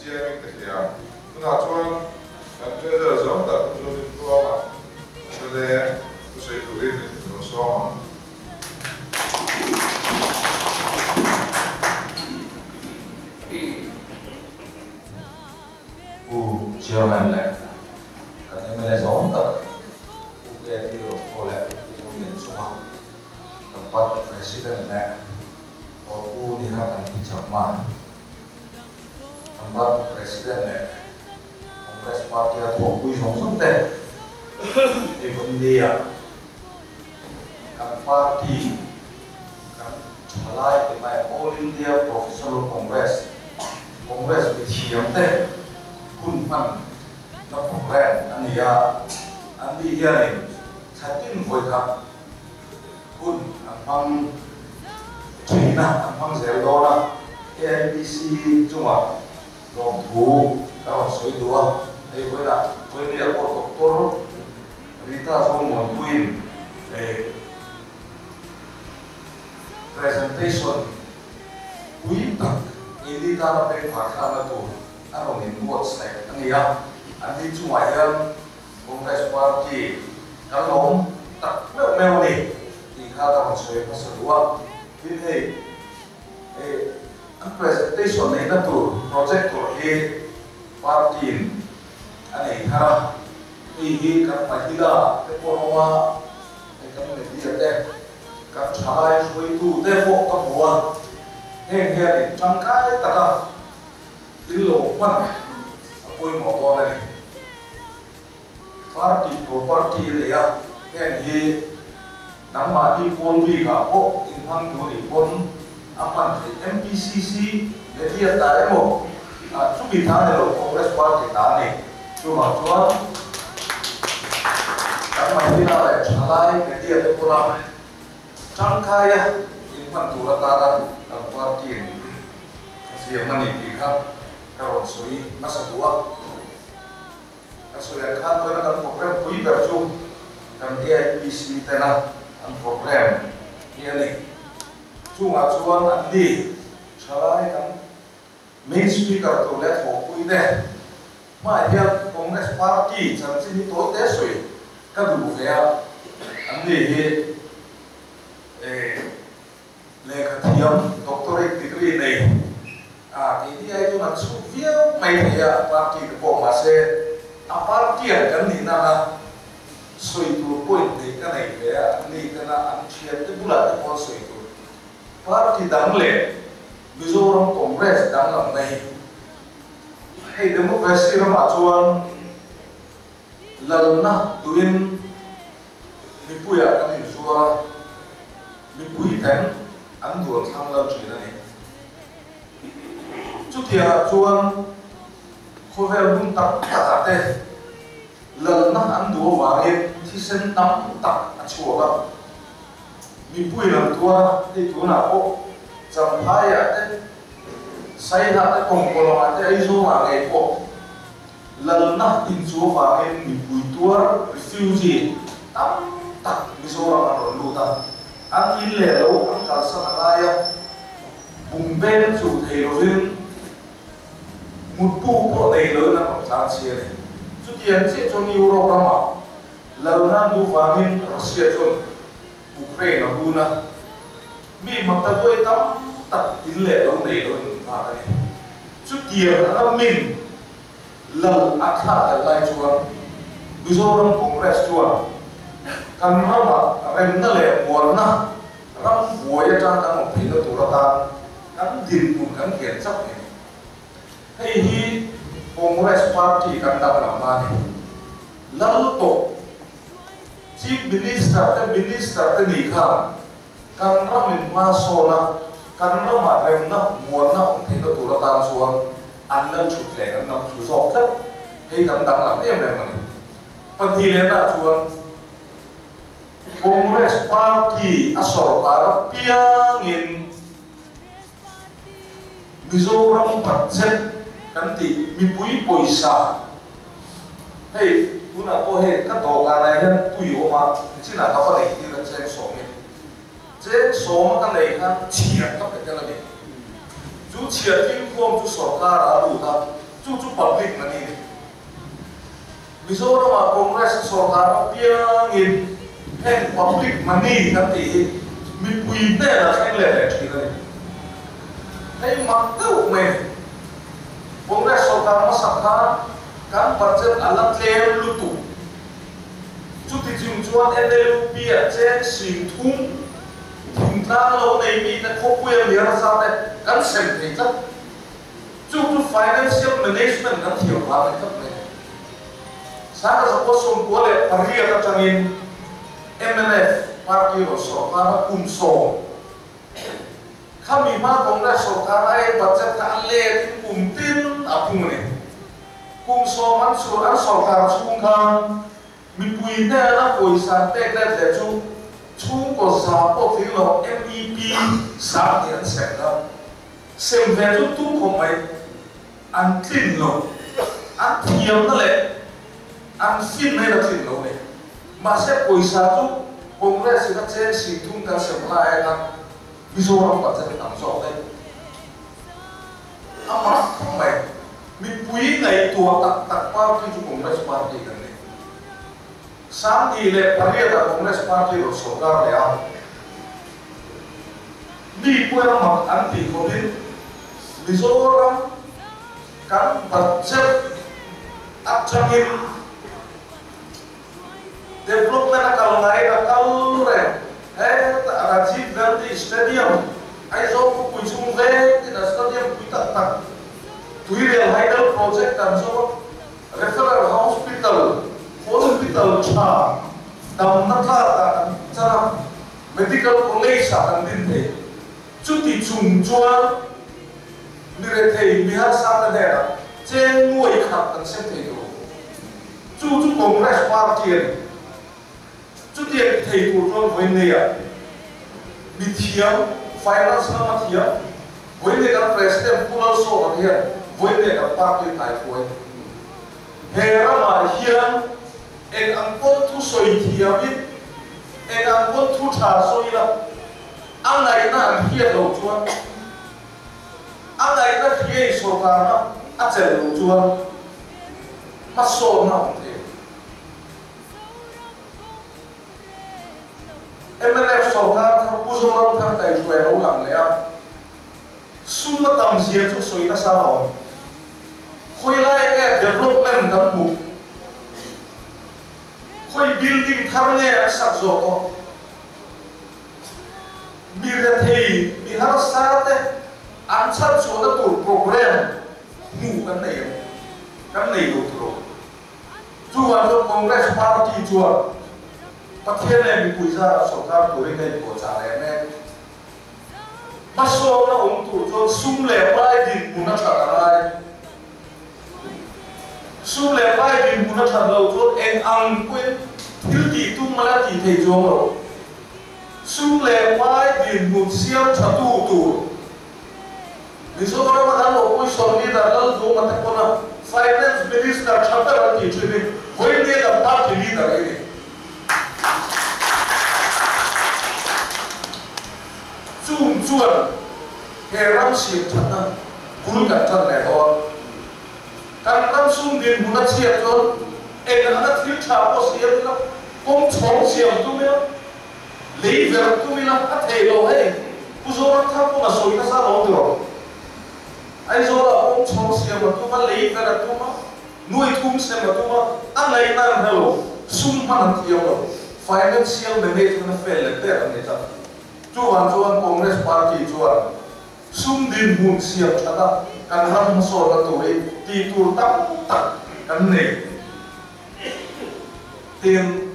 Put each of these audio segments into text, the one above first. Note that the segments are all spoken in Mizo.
chiangin ka hria. Tunah chuan kan Treasurer zawng tak Pu Zodintluanga mla thusawi turin min rawn sawm ang. Pu Chairman leh kan mla zawng tak Pu KT Rokhaw leh Pu Lianchunga, kan party President leh Pu Nihar Kanti Chakma, kan party President leh Congress Party a thawhpui zawng zawng te hei vawn nia kan party kan thalai ti mai All India Professional Congress Congress mithiam te hun hman na program a ni a, an ni hianin thlatin vawikhat hun an hmang thin a, an hmang zel dawn a, AIPC chungah Lawmthu ka rawn sawi duh a, hei vawiinah Vawinia pawh Doctor Rita Zomuanpuiin presentation pui tak keini tana pengfai thlakna tur a rawn inbuatsaih a ni a, an ni chungah hian Congress Party kan lawm tak meuh meuh a ni tih kha ka rawn sawi hmasa duh a, tin hei An presentation neihna tur projector hi party-in a nei thar a, hei hi kan mahila te pawh an awm a, hei kan media te, kan thalai hruaitu te pawh ka hmu a, heng hianin tangkai taka thil lo hman a pawimawh dawn a ni. Party property a nei a, heng hi nangmahni pawl bikah pawh inhmang tur nih pawn a hman theih. MPCC media ta emaw chumi ta ni lo Congress party ta a ni. Chuvang chuan kan mahila leh thalai media te pawna tangkaia inhman tur atana kan party-in a siam a ni tih kha ka rawn sawi hmasa duh a. Ka sawi ang khan tuna kan program pui ber chu kan AIPC tena an program hi a ni. Chungah chuan an ni thalai kan main speaker tur leh thawhpui te hmaah hian Congress party chanchin hi tawi te sawi ka duh ve a, an ni hi Lehkha thiam doctorate degree nei a keini ai chuan an chhuk viau mai thei a, party te pawh mahse a party an kan nih nana sawi tur point nei ka nei ve a, an ni tena an thian te bulah te pawh an sawi tur party dang leh Mizoram Congress danglam na hi hei democracy ramah chuan lalna tuin Mipuiah kan inzuar a, mipui ten an duan thlang lo thin a ni. Chutiangah chuan khawvel hmun tak takah te lalna an duh avangin thisen tam tak a chhuak a, mipui lam tuar a, hei tunah pawh Champhaiah te, Saiha te, Kawngkawlawngah te, Aizawngah ngei pawh Lalna inchu avangin mipui tuar, refugee, tam tak Mizoram an rawn lut a, an in leh lo an kalsan a ngai a, bungbel chu thei lovin mutbu pawh nei loin an rawn tlan chhi a ni. Chutiang chiah chuan Europe ramah lalna an duh vangin Russia chuan Ukraine a hun a, mi maktaduai tam tak in leh lo nei loin an nghak a ni. Chutiang anga min Lal a thlah tel lai chuan Mizoram Congress chuan kan ramah remna leh muanna ram buai atang kan awm theihna tur atan kan dinhmun kan kian chak a ni. Hei hi Congress party kan danglam a ni. Lal tawh Chief Minister te Minister te nih khan kan ramin hma sawn a, kan ramah remna muanna awm theihna tur atan chuan An lal thut leh an lam thu zawk tlat hei kan danglam em em a ni. Pahnihlehnah chuan Congress party a sawrkar apiangin Mizoram budget kan tih mipui pawisa hei tunah pawh hei ka dawhkanah hian tui awm a, nichinah ka va nei tir a cheng sawmin Cheng sawma ka nei khan chhiah ka pe tel a ni. Chu chhiah thil khawm chu sawrkar ah a lut a. Chu chu public money a ni. Mizoramah Congress a sawrkar apiangin heng public money kan tih hi mipui hnenah thleng leh leh thin a ni. Hei mak deuh mai a ni. Congress sawrkar hmasa khan kan budget a la tlem lutuk. Chuti chung chuan NLUP ah cheng sing thum thingtlang lo nei mite khawpuia miarsa te kan sem thei tlat. Chu chu financial management kan thiam vang a ni tlat mai. Sangha zakua 98 atangin mnf party rawn sawrkar a kum sawm khami hma Congress sawrkar a ei budget kha a let in kum tin a phung a ni. Kum sawm an chhur an sawrkar chhung khan mipui hnena pawisa an pek let leh chu chhungkaw za pawh tling lo MEP 20 an sem ta. Sem ve chu tum khawp mai, an tlin lo, an thiamna leh an finna in a tlin lo ni. Mahse pawisa chu Congress in a cheng sing thung kan sem lai a khan Mizoram budget a tam zawk daih. A mak khawp mai, mipui ngaihtuah tak tak party chu Congress party kan ni. 2008 ah Congress party rawn sawrkar leh a. Mi puia mak an tih khawpin Mizoram kan budget atangin development a kal ngai a kal reng. Heta Rajiv Gandhi Stadium, Aizawl khawpui chhung vek ina stadium pui tak tak, Tuirial Hydel Project kan zawk a, Referral Hospital, hospital tha damna tlakah kan char a, Medical College ah kan din thei. Chuti chung chuan mi rethei, mi harsa te hnenah cheng nuai khat kan sem thei tur. Chu chu Congress party a ni. Chutiang ti thei tur chuan vawiin mi thiam, finance lama thiam, vawiin kan President Pu Lalsawta te hian vawiin kan party hnai thuai. He ramah hian eng ang pawn thu sawi thiamin, eng ang pawn thu tha sawi ila, a ngaihna an hriat loh chuan, a ngaihna hriai sawrkarna a chelh loh chuan hmasawnna a awm thei. Mnf sawrkar thar Pu Zoramthar kaihruai a lo lang leh a, sum a tam zia chu sawi nasa a awm. Khawilai nge development kan hmuh? Khawi building thar nge an sak zawk aw? Mi rethei, mi harsa te an chhanchhuahna tur program hmuh kan nei em? Kan nei lo tur aw. Chuvang chuan Congress party chuan Pathian leh mipui zarah sawrkar turin a inpuahchah leh mek. Hmasawnna awm tur chuan sum leh pai dinhmun a that a ngai. Sum leh pai dinhmun a that loh chuan eng ang pawhin thil tih tum a la tih thei chuang lo. Sum leh pai dinhmun siam tha tu tur Mizoram a kan opposition leader Lalduhoma te pawn a Finance Minister tha ber an tih thin hi vawiin kan party leader hi a ni. Chung chuan he ram siam thatna bul kan tan leh dawn. Kan ram sum dinhmun a chhiat chuan eng anga thil tha pawh siam ila, kawng chhawng siam tum ila, lei ver tum ila a thei lo hei. Pu Zoramthar pawn a sawi nasa lo ti rawh. Aizawlah kawng chhawng siam a tum a, lei ver a tum a, nuai thum sem a tum a, a ngaihna an hre lo, sum hman an thiam lo, financial management a fail leh der an ni tlat. Chuvang chuan Congress party chuan sum dinhmun siam that a kan ram hmasawnna tur hi tih tur tam tak kan nei. Tin,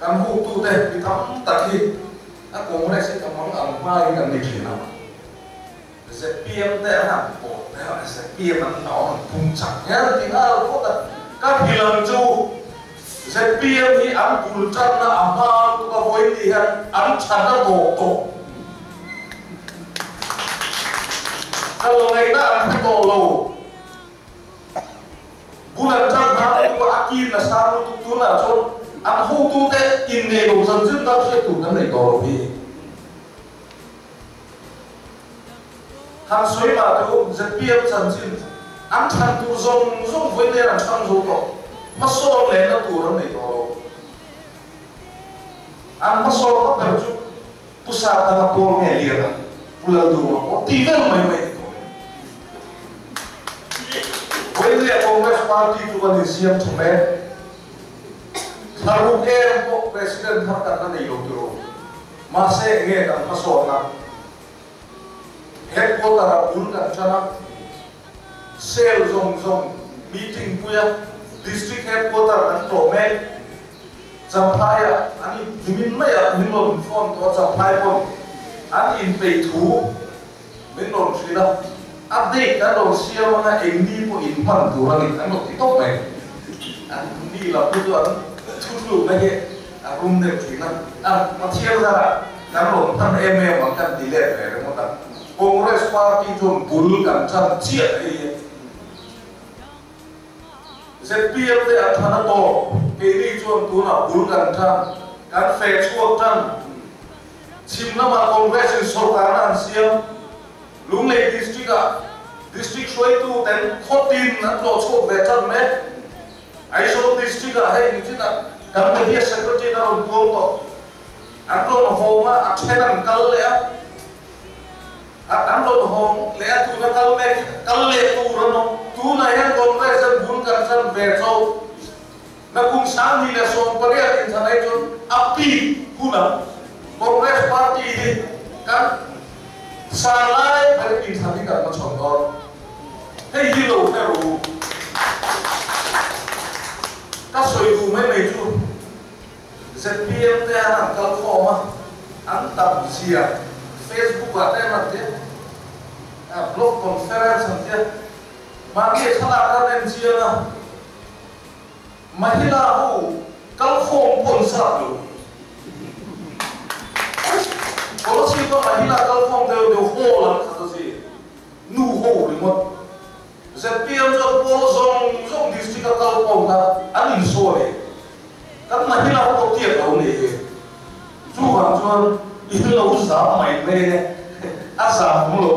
kan hutute mi tam tak hi a Congress hi ka mang ang hmain kan ni thin a. Zpm te an han pawh te a, zpm an hnawm an pum chak hian ti nghal phawt a, ka hrilh ang chu zpm hi an bul tanna a hma lutuk a vawiin ni hian an that a tawp tawh. Kal ngaihna an hre tawh lo. Bul an tan hma lutuk a, a kin a sang lutuk tunah chuan an hotute innei lo chanchin dang hriat tur kan nei tawh lo hi. Han sawi mah teh u, zpm chanchin an thlan tur zawng zawng vawi nen an thlang zo tawh. Hmasawn lehna tur an nei tawh lo. An hmasawn hma ber chu Pu Satanga pawl nge lian ang, Pu Lalduma pawh ti vel mai mai ni tawh em? Vawiin leh Congress Party chu kan insiam tha mek. Thla ruk em pawh President thar kan la nei lo tiro. Mahse enge kan hmasawnna? Headquarter ah bul kan tan a, cell zawng zawng meeting pui a, District Headquarter kan tlawh mek. Champhai ah an in nimin mai ah min rawn phone tawh a, Champhai pawn an inpeih thu min rawn hrilh a, update kan rawn siam anga eng ni pawh in hman tur a ni an rawn ti tawp mai. An mi lam hi chu an thutlukna hi a rum deuh thin a, a Pathian zarah kan rawn hman em em ang kan ti let ve ringawt a, Congress party chuan bul kan tan chiah hei hi. Zpm te an than a tawp, keini chuan tunah bul kan tan, kan feh chhuak tan. Chhim lamah Congress in sawrkarna an siam. Lunglei District ah District hruaitu ten khaw tin an tlawh chhuak ve tan mek. Aizawl District ah hei nichinah kan Media Secretary in a rawn puang tawh. An rawn hawng a, a then an kal leh a. An rawn hawng leh a, tuna kal mek hi kal leh tur an awm. Tunah hian Congress an bul kan hran ve chauh. Nakum 2018 inthlan ai chuan a peak hunah Congress party hi kan san lai ber inthlan hi kan hmachhawn dawn. Hei hi lo hre rawh u. Ka sawi duh mai mai chu Zpm te an han kal khawm a, an tam zia Facebook ah te an han tia, blog conference an tia, mahni thlalak an en chiang a, Mahila ho kal khawm pawh an zat lo. Policy pawh mahila kal khawm deuh deuh hall an khat a zi, nu ho ringawt. Zpm chuan pawl zawng zawng district a kal khawm kha an insawi. Kan mahila ho pawh tiat lo ni hi. Chuvang chuan in lo zam mai mai e, a zam awm lo.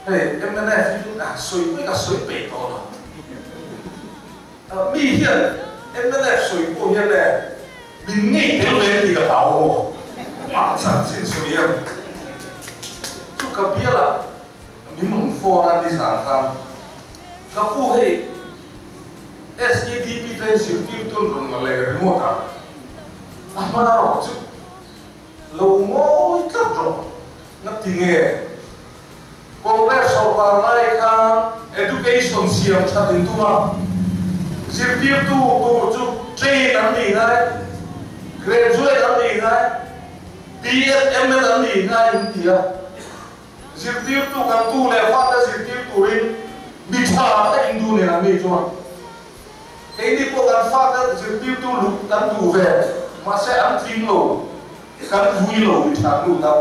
Hei mnf hi chu a sawi pawh ka sawi peih tawh lo. Mi hian mnf sawi pawh hian le min ngei tel ve tih ka hlau maw? Mah chanchin sawi em? Chu ka bialah min rawn phone a nizan khan ka pu hei SEDP te zirtirtu an rawn la leh ringawt a, a hma rawh chu lo ngawi tlat rawh. Ngati nge Congress sorkar lai khan education siam that in tum a, zirtirtu tur chu train an ni ngai, graduate an ni ngai, BEd, MEd an ni ngai in ti a, zirtirtu kan tu leh fate zirtir turin mi tha kha in duh nen an ni chuan keini pawh kan fate zirtirtu luk kan duh ve, mahse an tling lo. Kan vui lo mi tha lut a,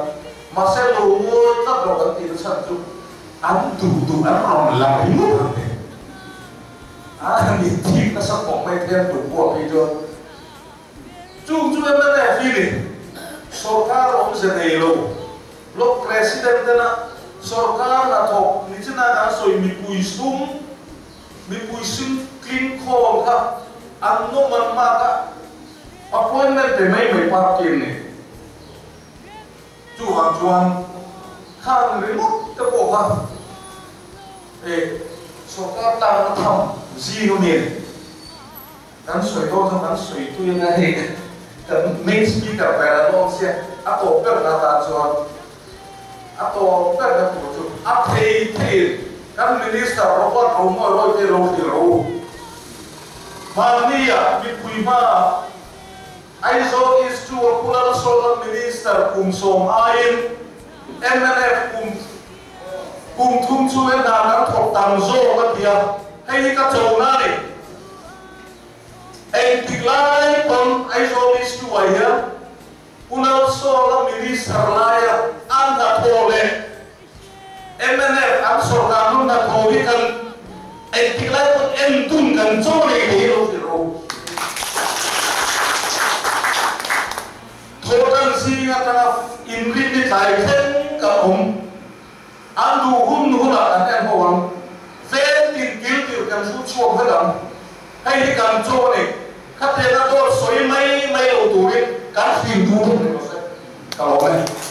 mahse lo ngawi tlat lo kan tih na chhan chu an duh duh an rawn la ringawt ang e. A ni thik nasa khawp mai thei an duh pawh phei chuan chung chu mnf hi ni sorkar awmze nei lo block president tena sorkar hnathawk nichina kan sawi mipui sum mipui sum tling khawm kha an nawm an hmak a, Appointment pe mai mai party an nei. Chuvang chuan khang ringawt te pawh kha eh sorkar tana tham zing a mi a ni. Kan sawi dawn chuan kan sawi tui anga hei kan main speaker ber an awm sia a tawp ber na tan chuan a tawp ber na tur chu a thei theiin kan minister Robert Romawia Royte lo hrilh rawh u. Hmannia mipui hmaah Aizawl East chu a Pu Lalsawta Minister kum sawm aiin mnf kum kum thum chhunga hna kan thawk tam zawk a ti a, hei hi ka chona a ni. Engtik lai pawn Aizawl East chu ah hian Pu Lalsawta Minister laia a hnathawh leh Mnf an sorkar hnung hnathawh hi kan engtik lai pawn en dun kan chaw nei thei lo tir ro. Thawhtan Zing atanga inrinni tlai thleng kan awm. An duh hun hunah kan en ho ang. Veng tin kil tir kan hrut chhuak vek ang. Hei hi kan chaw a ni. Khatianga dawt sawi mai mai lo turin kan hrin duh bawk ni rawh se. Ka lawm e.